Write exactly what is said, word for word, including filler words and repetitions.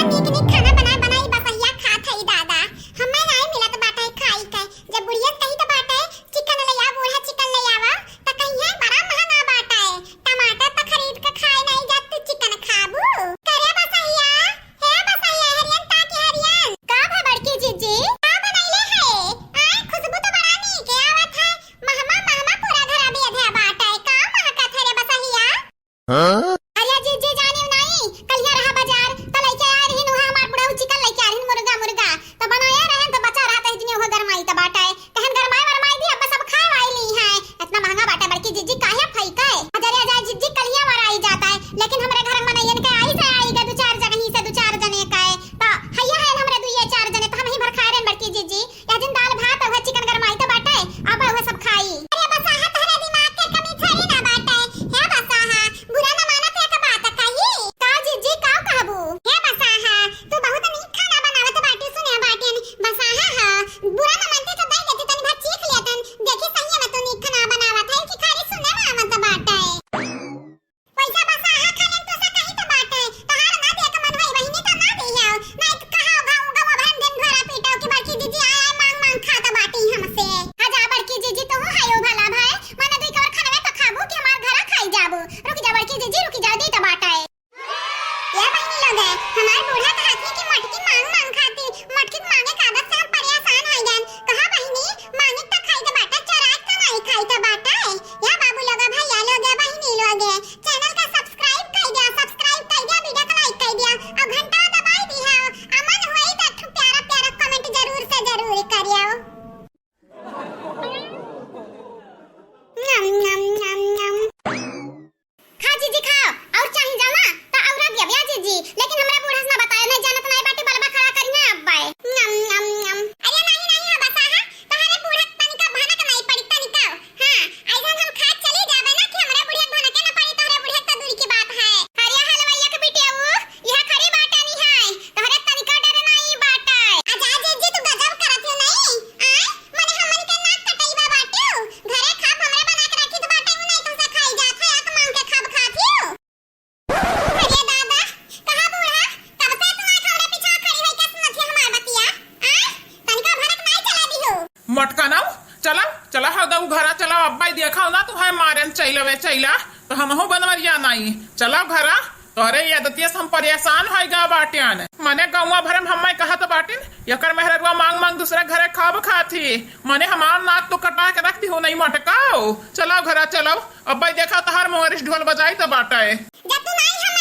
नीक नीक खाना बनाए बनाई बसहिया खात हई दादा, हमें नाई मिलत बाटे खाई के। जब बुढ़ियन कही त बाटे, "चिकन ले आवा बूढ़ा, चिकन ले आवा," त कही है, "बड़ा महंगा बाटे, टमाटर त खरीद के खाए नाई जात, तू चिकन खाबू?" करे बसहिया, हे बसहिया, हरियन ताकि हरियन। का भा बड़की जीजी? का बनैले है? आय, खुशबू त बड़ा नीक आवत है। महमा, महमा पूरा घर अभी अधे बाटे। का महकत है रे बसहिया? हाँ? अरे जीजी जानियो नाई, कलिया रहा बाजार, त लइके आ रही नुहा हमार बुढ़ऊ चिकन लइके आ रही मुर्गा, मुर्गा। त बनाया रहन त बचा रहा त इतनी ओह गरमाई त बाटे। कहन गरमाई वरमाई दी, अब सब खाए वाली है। इतना महंगा बाटे बड़की जीजी, काहे फैके? अजरे अजाय जीजी कलिया वराई जाता है, लेकिन हमरे घर में मनैयन के आई से आई गा दो चार जगह ही से दो चार जने का है। त हैया है हमरे दुइये चार जने, त हम ही भर खाए रहन बड़की जीजी। या दिन दाल भात, उहे चिकन गरमाई त बाटे, अब उहे सब खाई। अरे बसाहा, तोहरे दिमाग के कमी थोड़ी ना बाटे। हे बसाहा, बुरा न मानत एक बात कही। का जीजी, का कहबू? हे बसाहा, तू बहुत नीक खाना बनावत बाटी, सुने बाटेन। बसाहा हा, बुरा न मानते तो दई देती, तनी भर चीख लेतन। देखी सही में तू नीक खाना बनावत है कि खाली सुने में आवत बाटे। पैसा बसाहा खालेन तो सा कहीं तो बाटे, तोहार ना दे के मन होई बहिनी तो ना दियो, नहीं तो कहा गाँव गाँव भरन दिन भरा पीटो कि बड़की दीदी आय आय मांग मांग खात बाटी हमसे। आजा बड़की जीजी तू हायो भला भाई, माने दुई कवर खानवे तो खाबू कि हमार घरा खाई जाबू। रुक जा बड़की जीजी, रुक जा, दी तो बाटे। ए बहिनी लोग, हमार बूढ़ा कहत है कि मटकी मांग मांग खाती, मटकी मांगे के आदत से हम परेशान हो गए। कहा बहिनी, मांगे त खाई त बाटा, चोरात कमाई खाई त बाटा। ए बाबू लोग, भैया लोग, ए बहिनी लोग, channel का subscribe कर दिया, subscribe कर दिया, video का like कर दिया और घंटा दबाई दिया। अमन होई त एक ठो प्यारा प्यारा comment जरूर से जरूर करियो। नम, नम, नम, नम। खा जीजी खाओ, और चाही जाना त और दिया ब्या जीजी, लेकिन हमरा बूढ़ा से ना बताए, नहीं जानत नहीं बाटी बलबा खड़ा करिया अब्बे। नम, नम, नम। अरे नहीं, नहीं, हाँ बसाहा, तोहरे बूढ़ा तनिका भनक नहीं पड़ी, तनिका। हाँ, ऐसा हम खा चली जाबे ना कि हमरा बुढ़िया भनके ना पड़ी, तोहरे बुढ़िया त दूर की बात है। अरे हलवाइया के बिटिया वो, यह खड़ी बाटे नहीं है, तोहरे तनिका डर नहीं बाटे। आजा जीजी, तू गजब करत हो नहीं, आय? मने हमन के नाक कटइबा बाटियो? घरे खाब हमरे बना के रखी तो बाटे, नहीं तुमसे खाई जात है, आंख मांग के खाब खात हियो। अरे दादा, कहा बूढ़ा, कब से तुम्हारे हमरे पीछे खड़ी होई के सुनत है हमार बतिया? आय? तनिका भनक नहीं चला दियो। मटका ना, चला, चला हरदऊ घरा चला, अब्बाई देखा ना तुम्हारे मारे चैलवे चैला, तो हमहू बनवरिया नहीं। चला घरा, तोहरे ये आदतिया से हम परेशान होई गा बाटियान। मने गौवा भरे में हम्मे कहत बाटिन, एकर मेहररुआ मांग मांग दूसरे घरे खाब खात ही। मने हमार नाक तो कटा के रख दिहो नहीं मटकाओ। चलाओ घरा चलाओ, अब्बाई देखा तहार मोरिस ढोल बजाई त बाटे। जब तू नहीं हम